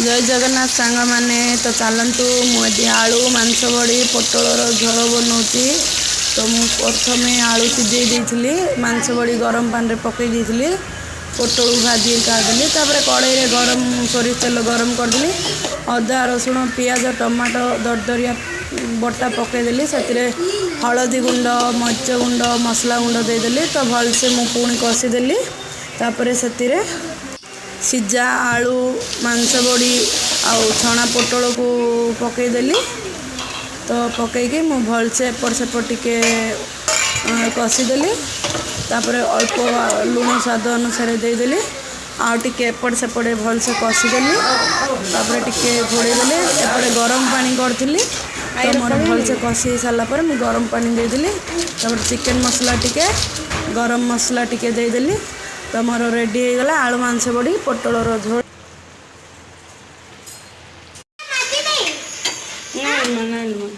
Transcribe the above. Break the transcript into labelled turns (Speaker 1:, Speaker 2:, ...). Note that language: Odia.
Speaker 1: ଜୟ ଜଗନ୍ନାଥ ସାଙ୍ଗମାନେ। ତ ଚାଲନ୍ତୁ, ମୁଁ ଆଜି ଆଳୁ ମାଂସ ବଡ଼ି ପୋଟଳର ଝୋଳ ବନାଉଛି। ତ ମୁଁ ପ୍ରଥମେ ଆଳୁ ସିଝେଇ ଦେଇଥିଲି, ମାଂସ ବଡ଼ି ଗରମ ପାଣିରେ ପକାଇ ଦେଇଥିଲି, ପୋଟଳକୁ ଭାଜି କାଢ଼ିଦେଲି। ତାପରେ କଡ଼େଇରେ ଗରମ ସୋରିଷ ତେଲ ଗରମ କରିଦେଲି, ଅଦା, ରସୁଣ, ପିଆଜ, ଟମାଟୋ ଦରଦରିଆ ବଟା ପକାଇଦେଲି। ସେଥିରେ ହଳଦୀ ଗୁଣ୍ଡ, ମରିଚ ଗୁଣ୍ଡ, ମସଲା ଗୁଣ୍ଡ ଦେଇଦେଲି। ତ ଭଲସେ ମୁଁ ପୁଣି କଷିଦେଲି। ତାପରେ ସେଥିରେ ସିଝା ଆଳୁ, ମାଂସ ବଡ଼ି ଆଉ ଛଣା ପୋଟଳକୁ ପକାଇଦେଲି। ତ ପକାଇକି ମୁଁ ଭଲସେ ଏପଟ ସେପଟ ଟିକେ କଷିଦେଲି। ତାପରେ ଅଳ୍ପ ଲୁଣ ସ୍ୱାଦ ଅନୁସାରେ ଦେଇଦେଲି ଆଉ ଟିକେ ଏପଟ ସେପଟେ ଭଲସେ କଷିଦେଲି। ତାପରେ ଟିକେ ଘୋଡ଼େଇ ଦେଲି। ଏପଟେ ଗରମ ପାଣି କରିଥିଲି। ତ ମୋର ଭଲସେ କଷି ହେଇ ସାରିଲା ପରେ ମୁଁ ଗରମ ପାଣି ଦେଇଦେଲି। ତାପରେ ଚିକେନ୍ ମସଲା ଟିକେ, ଗରମ ମସଲା ଟିକେ ଦେଇଦେଲି। ତ ମୋର ରେଡ଼ି ହେଇଗଲା ଆଳୁ ମାଂସ ବଡ଼ି ପୋଟଳର ଝୋଳ। ନାଇଁ ମା, ନାଇଁ ମା।